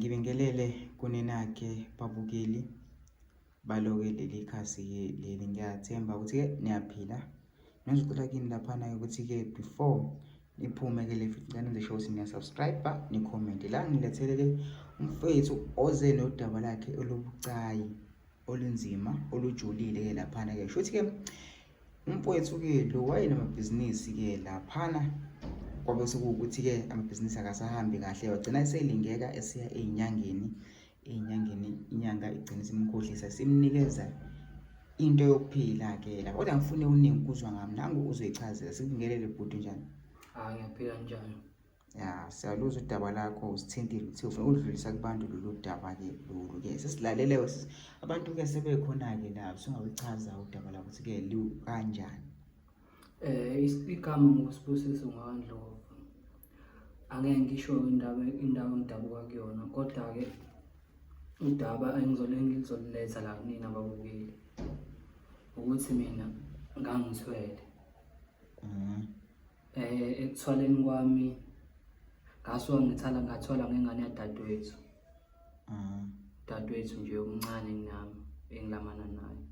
Ngibingelele kunina-ke babukeli balo-ke leli khasi-ke leli. Ngiyathemba ukuthi-ke niyaphila. Ngizocela kini laphana-ke ukuthi-ke before niphume-ke le video, ngicela nenze sure ukuthi niya-subscribe, ni-comment. La ngilethele-ke umfethu oze nodaba lakhe olubucayi, olunzima, olujulile-ke laphana-ke. Shuthi-ke umfowethu-ke lo wayenamabhizinisi-ke laphana, kwabe sekuwukuthi-ke amabhizinisi akasahambi kahle, wagcina eselingeka esiya ey'nyangeni. Ey'nyangeni inyanga igcine isimkhohlisa, simnikeza into yokuphila-ke la. Kodwa ngifune uningi ukuzwa ngami, nangu uzoyichazela. Sikubingelele bhuti, unjani? Hayi, ngiyaphila, njani? Ya, siyaluzwa udaba lakho, usithintile uthi ufuna ukudlulisa kubantu lolu daba-ke lolu-ke. Sesilalele abantu-ke sebekhona-ke la, usungaluchaza udaba lakho ukuthi-ke lukanjani? Igama nguSibusiso ngakaNdlovu. Angeke ngisho indaba indawo engidabuka kuyona, kodwa-ke udaba engizoluletha la kunina ababukeli ukuthi mina ngangithwele. Ekuthwaleni kwami ngasuka ngithala ngathwala ngengane yadadewethu. Dadewethu nje omncane kunami engilamana naye.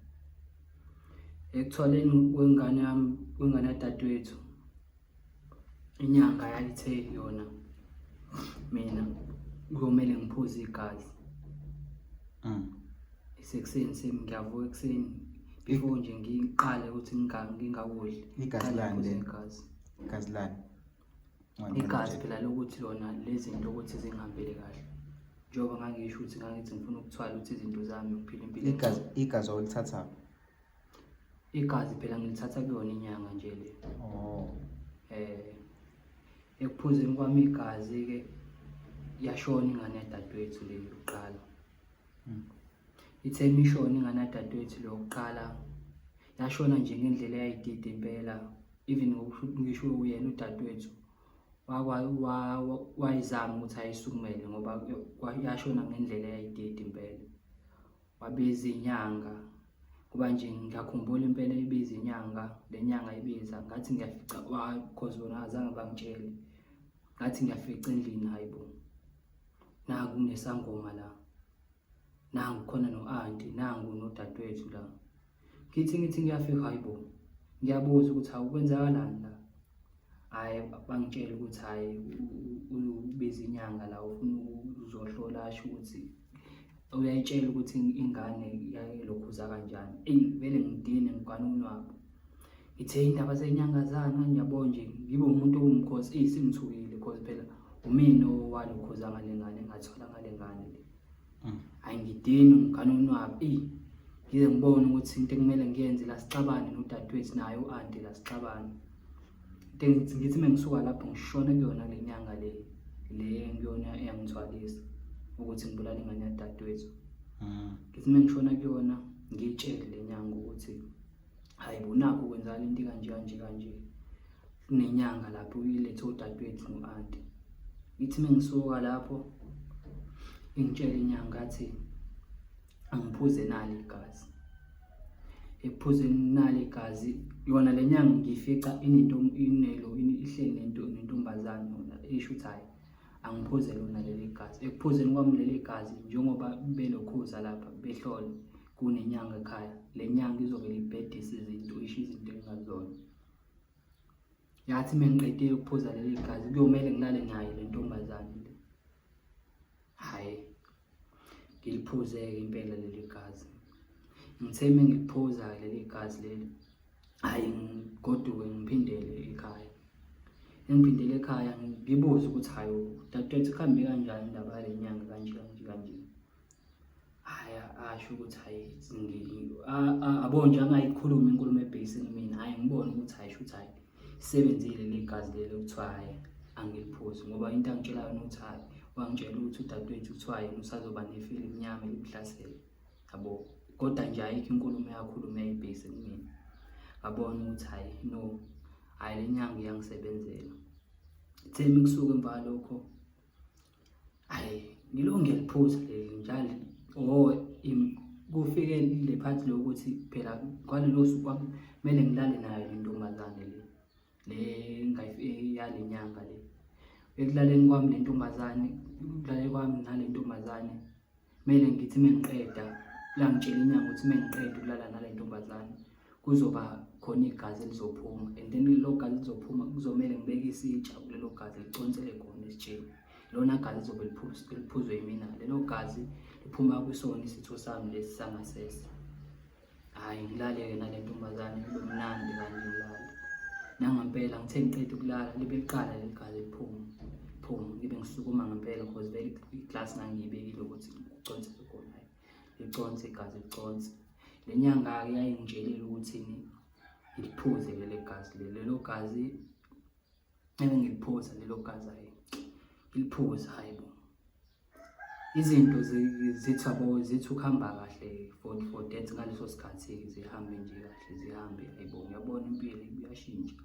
Ekuthwaleni kwengane yami, kwengane yadadewethu, inyanga yayithe yona mina kuyomele ngiphuze igazi. Isekuseni semi ngiyavuka ekuseni before nje ngiqale ukuthi ngingakudli. Igazi ngiqale lani ngiphuze leli? igazi. Igazi lani? Igazi phela lokuthi lona lezi zinto ukuthi zingihambele kahle. Njengoba ngangisho ukuthi ngangithi ngifuna ukuthwala ukuthi izinto zami ngiphile impilo. Igazi, igazi olithatha? Igazi phela ngilithatha kuyona inyanga nje le. Oh. Ekuphuzeni kwami igazi ke yashona ingane yadadewethu le yokuqala. Ithe imishona ingane yadadewethu le yokuqala, yashona nje ngendlela eyayidida impela. Even ngisho uyena udadewethu wayizama ukuthi ayisukumele ngoba yashona ngendlela eyayidida impela. Wabiza inyanga, kuba nje ngiyakhumbula impela ibiza inyanga, le nyanga ibiza ngathi ngiyafica, cause bona azange bangitshele. Ngathi ngiyafica endlini, hayi bo, naku kunesangoma la, nangu khona no-anti, nangu nodadewethu la. Ngithi ngiyafika, hayi bo, ngiyabuza ukuthi hawu kwenzakalani la. Hhayi, bangitshela ukuthi hhayi ubiza inyanga la ufuna uzohlola, asho ukuthi uyayitshela ukuthi ingane yayilokhuza kanjani. Eyi vele ngidine ngigane unwabu. Ngithe indaba zenyanga zani ngiyabo nje ngibe umuntu owumkhosi, eyi sengithukile cause phela umina owalokhuza ngale ngane, ngathola ngale ngane le. Hhayi ngidinwe ngigane unwabu, eyi ngize ngibone ukuthi into ekumele ngiyenze la sixabane nodadewethu naye u-anti la sixabane. Into engithi ngithi uma ngisuka lapho ngishone kuyona le nyanga le le kuyona eyangithwalisa ukuthi ngibulale ingane yadadewethu. Ngithi uma ngishona kuyona ngiyitshele le nyanga ukuthi hayi bo nakhu kwenzakala into kanje kanje kanje. Kunenyanga lapho ilethe udadewethu no-anti. Ngithi uma ngisuka lapho ingitshele inyanga athi angiphuze nali igazi. Ekuphuzeni nali igazi, yona le nyanga ngiyifica inento inelo ihleli nento nentombazane yona isho ukuthi hhayi angiphuze lona leli gazi. Ekuphuzeni kwami leli gazi njengoba belokhuza lapha behlola kunenyanga ekhaya, le nyanga izovele ibhedise izinto, isho izinto engingazona. Yathi uma ngiqedile ukuphuza leli gazi kuyomele ngilale nayo le ntombazane le. Hhayi, ngiliphuze-ke impela leli gazi. Ngithe uma ngiliphuza-ke leli gazi leli, hhayi ngigoduke ngiphindele ekhaya. Engiphindele ekhaya ngibuze ukuthi hhayi dadewethu kuhambe kanjani indaba yale nyanga kanje kanje kanje. Hhayi asho ukuthi hhayi abo nje angayikhulumi inkulumo ebhekise kumina, hhayi ngibone ukuthi hhayi shuthi hhayi isebenzile leli gazi leli okuthiwa hhayi angiliphuzi ngoba into angitshela yona ukuthi hhayi wangitshela ukuthi udadewethu kuthiwa yena usazoba nefili emnyama elimhlasele yabo, kodwa nje ayikho inkulumo eyakhuluma eyayibhekise kumina. Ngabona ukuthi hhayi no, hhayi le nyanga iyangisebenzela. Ithe kusuka emva kwalokho hhayi ngilokhu ngiyaliphuza leli njalo oh kufike le phathi lokuthi phela kwalelo suku kwakumele ngilale nayo le ntombazane le le yale nyanga le. Ekulaleni kwami le ntombazane, ekulaleni kwami nale ntombazane kumele ngithi uma ngiqeda, yangitshela inyanga ukuthi uma ngiqeda ukulala nale ntombazane kuzoba khona igazi elizophuma and then lelo gazi lizophuma kuzomele ngibeke isitsha kulelo gazi liconsele khona esitsheni. Lona gazi lizobe liphuzwe yimina, lelo gazi liphuma kwisona isitho sami lesi sangasese. Hhayi ngilale-ke nale ntombazane kube mnandi kanje ngilale. Nangempela ngithe ngiqeda ukulala libe liqala leli gazi liphuma phuma ngibe ngisukuma ngempela cause vele iglasi ngangiyibekile ukuthi kuconse khona hhayi liconse igazi liconse. Le nyanga-ke yayingitshelile ukuthi ngiliphuze leli gazi leli lelo gazi engiliphuza lelo gazi hhayi ngiliphuze hhayi bo. Izinto zithi yabo zithi ukuhamba kahle for that ngaleso sikhathi zihambe nje kahle zihambe hayibo ngiyabona impilo iyashintsha.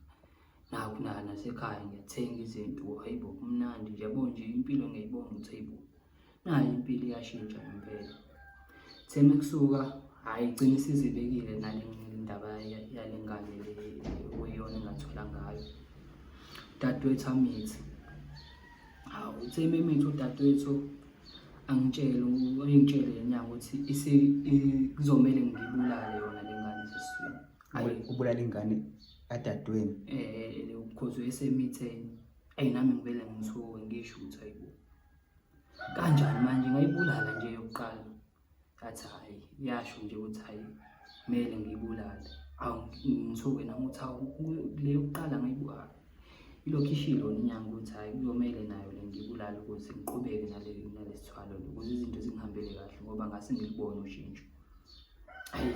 Nakhu nasekhaya ngiyathenga izinto hayibo kumnandi nje yabo nje impilo ngiyayibona ukuthi hayibo nayi impilo iyashintsha ngempela. Kuthe mekusuka hhayi igcine isizibekile nale ndaba yale ngane le okuyiyona engathola ngayo. Udadewethu amithi. Hawu uthe memithi udadewethu angitshele angitshele le nyanga ukuthi kuzomele ngibulale yona le ngane esesiswini. Hhayi ubulala ingane kadadewenu? Eh, because uyesemitheni. Eyi nami ngivele ngithuke ngisho ukuthi hayibo. Kanjani manje ngayibulala nje yokuqala. Ngathi hhayi yasho nje ukuthi hhayi kumele ngiyibulale. Awu ngithuke nami ukuthi hawu le yokuqala ngayibulala. Ilokhu ishilo inyanga ukuthi hhayi kuyomele nayo le ngiyibulale ukuze ngiqhubeke nale nalesithwalo ukuze izinto zingihambele kahle ngoba ngase ngilibone ushintsho. Hhayi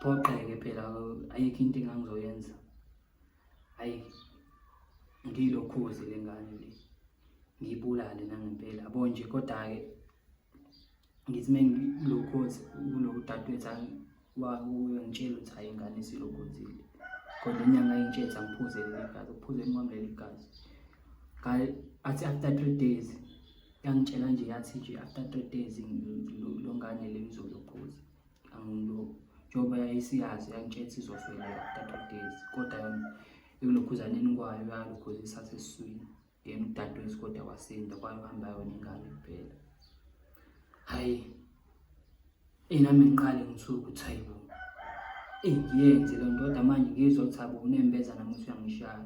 phoqeke phela ayikho into engangizoyenza. Hhayi ngiyilokhuze le ngane le ngiyibulale nangempela yabo nje kodwa-ke ngithi uma ngilokhozi kulo dadewethu uyangitshela ukuthi hhayi ingane isilokhozile kodwa inyanga ingitshela ukuthi angiphuze leli gazi ukuphuzeni kwami leli gazi athi after 3 days yangitshela nje yathi nje after 3 days lo ngane le izolokhoza njengoba yayisiyazi yangitshela ukuthi izosweleka after 3 days kodwa yona ekulokhuzaneni kwayo yalokhoza isasesiswini yena udadewethu kodwa wasinda kwayohamba yona ingane kuphela. Hhayi, eyi nami ngiqale ngithuke ukuthi hayi bo, eyi ngiyenze le nto kodwa manje ngizwa ukuthi hhayi bo unembeza nami uthi uyangishaya.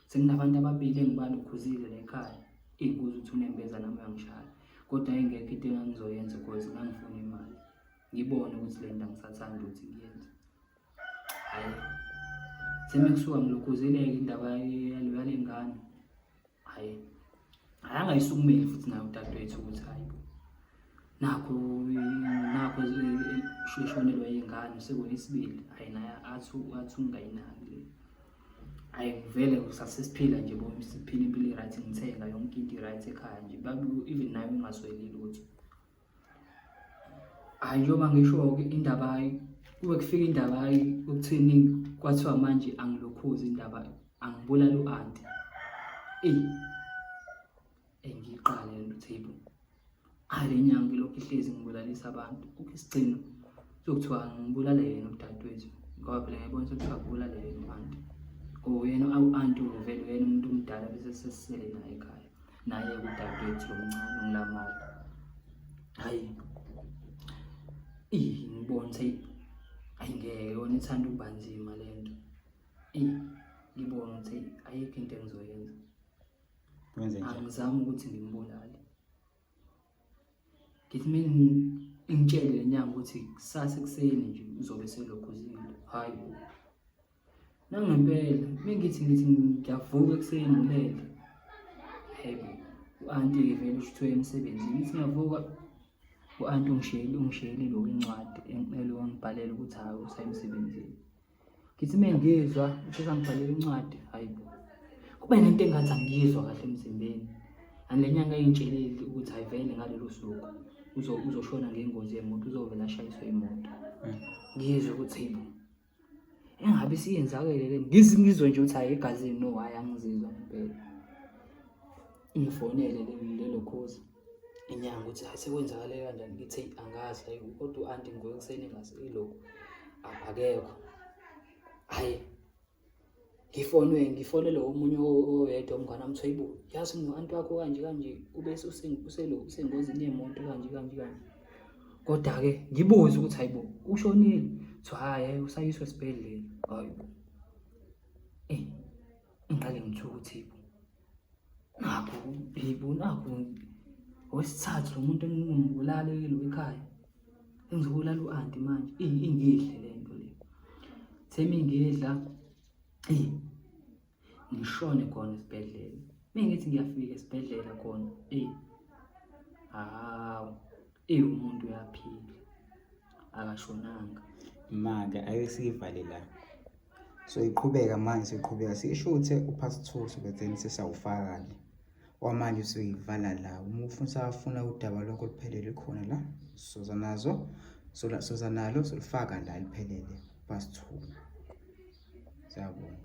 Sekunabantu ababili engibalokhuzile la ekhaya, eyi ngikuzwa ukuthi unembeza nami uyangishaya. Kodwa yayingekho into engangizoyenza cause ngangifuna imali, ngibone ukuthi le nto angisathandi ukuthi ngiyenze. Hhayi, semekusuka ngilokhuzeleke indaba yale ngane. Hhayi, hhayi angayisukumeli futhi naye udadewethu ukuthi hhayi bo nakhu nakhu eshonelwa yingane sekuyisibili. Hhayi naye athi athi ungayinaki le. Hhayi vele sasesiphila nje bo siphila impilo e-right ngithenga yonke into i-right ekhaya nje even naye ungasweli lutho. Hhayi njengoba ngisho-ke indaba hhayi kube kufika indaba hhayi ukuthini kwathiwa manje angilokhuzi indaba angibulale u-anti. Eyi, eyi ngiyiqale le nto ukuthi hhayi bo, hhayi le nyanga ilokhu ihlezi ingibulalisa abantu. Kukho isigcino sokuthiwa ngibulale yena udadewethu ngoba phela ngiyabona sekuthiwa kubulale yena u-anti. Ngoba uyena u-anti vele uyena umuntu omdala bese sesisele naye ekhaya. Naye-ke udadewethu lo mncane ongilamayo. Hhayi, eyi ngibone ukuthi hhayi ngeke yona ithanda ukuba nzima le nto. Eyi ngibone ukuthi ayikho into engizoyenza. Wenzenjani? Angizami ukuthi ngimbulale. Ngithi uma ingitshele le nyanga ukuthi kusasa ekuseni nje uzobe selokhuzile. Hhayi bo. Nangempela uma ngithi ngithi ngiyavuka ekuseni ngilele. Hhayi bo, u-anti-ke vele usho ukuthi uya emsebenzini. Ngithi ngiyavuka u-anti ungishiyele ungishiyele lokhu incwadi engicela wangibhalela ukuthi hhayi usaya emsebenzini. Ngithi uma ngizwa ukuthi usangibhalela incwadi, hhayi bo. Kube nento engathi angiyizwa kahle emzimbeni. And le nyanga ingitshelile ukuthi hhayi vele ngalolo suku uzoshona ngengozi yemoto, uzovele ashayiswe imoto. Ngizwe ukuthi hhayi bo, engabe isiyenzakele le ngizwe nje ukuthi hhayi egazini no hhayi angizizwa ngempela. Ingifonele lelo khozi inyanga ukuthi hhayi sekwenzakale kanjani, ngithi eyi angazi hhayi kodwa u-anti ngivuke ekuseni engase ilokhu akekho. Hhayi. Ngifonwe ngifonele omunye oyedwa umngane wami kuthiwa yibo yazi no-anti wakho kanje kanje ubese uselo usengozini yemoto kanje kanje kanje. Kodwa-ke ngibuze ukuthi hayibo ushonile, kuthiwa hhayi usayiswa esibhedlela. Hayi bo, eyi ngiqale ngithuke ukuthi bo nakhu yibo nakhu owesithathu lo muntu engimbulale lo ekhaya engizobulala u-anti manje ingidle le nto le. Themi ngidla eyi ngishone khona esibhedlela. Mengithi ngiyafika esibhedlela khona eyi hawu eyi umuntu uyaphila akashonanga. Maka ake siyivale la. So iqhubeka manje siqhubeka siyishuthe u-part 2 sobe then sesawufaka-ke. Kwamanje siyivala la. Uma ufuna usafuna udaba lonke oluphelele likhona la. Soza nazo soza nalo solifaka la liphelele part 2. Siyabonga.